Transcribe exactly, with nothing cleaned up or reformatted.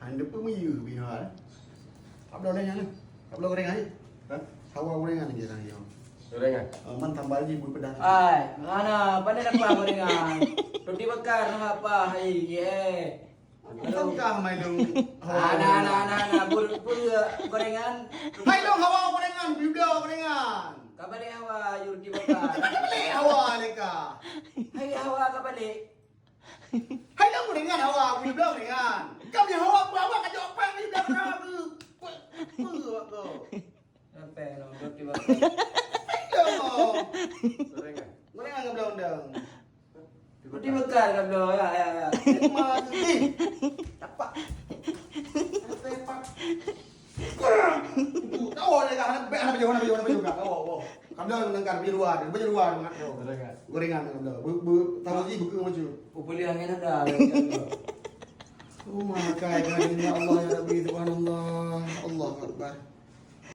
Hana peumiyeu bihar. Abloe lé nyan. Abloe gorengan ni. Hah? Hawa gorengan lagi lah yo. Gorengan. Uh, man tambal ji bui pedas. Ai, mana pandai dapat gorengan. Roti bakar nama apa hai ye. Bukan kah mai dong. Ana ana ana ana pun pun gorengan. Mai dong hawa gorengan, bibda gorengan. Kabalik hawa roti bakar. Kabalik hawa leka. Hai hawa kabalik. Hai dah meuringan hawa aku dah meuringan. Kami hawa aku awak kajak apa ni dah kena aku. Apa aku? Sampai no dot di bawah. Ayo. Meuringan kau bilang dah. Kau di bekal kau bilang ya ya ya. Mati. Apa? Apa apa? Tahu dia dah bek hana baju hana baju hana baju. Tahu tahu. Kamda nangkar baju luar, baju luar mangat tu. Gorengan kamda. Bu bu tahu ji buku maju. Upuli angin ada. Oh my god, ya Allah ya Rabbi subhanallah. Allahu akbar.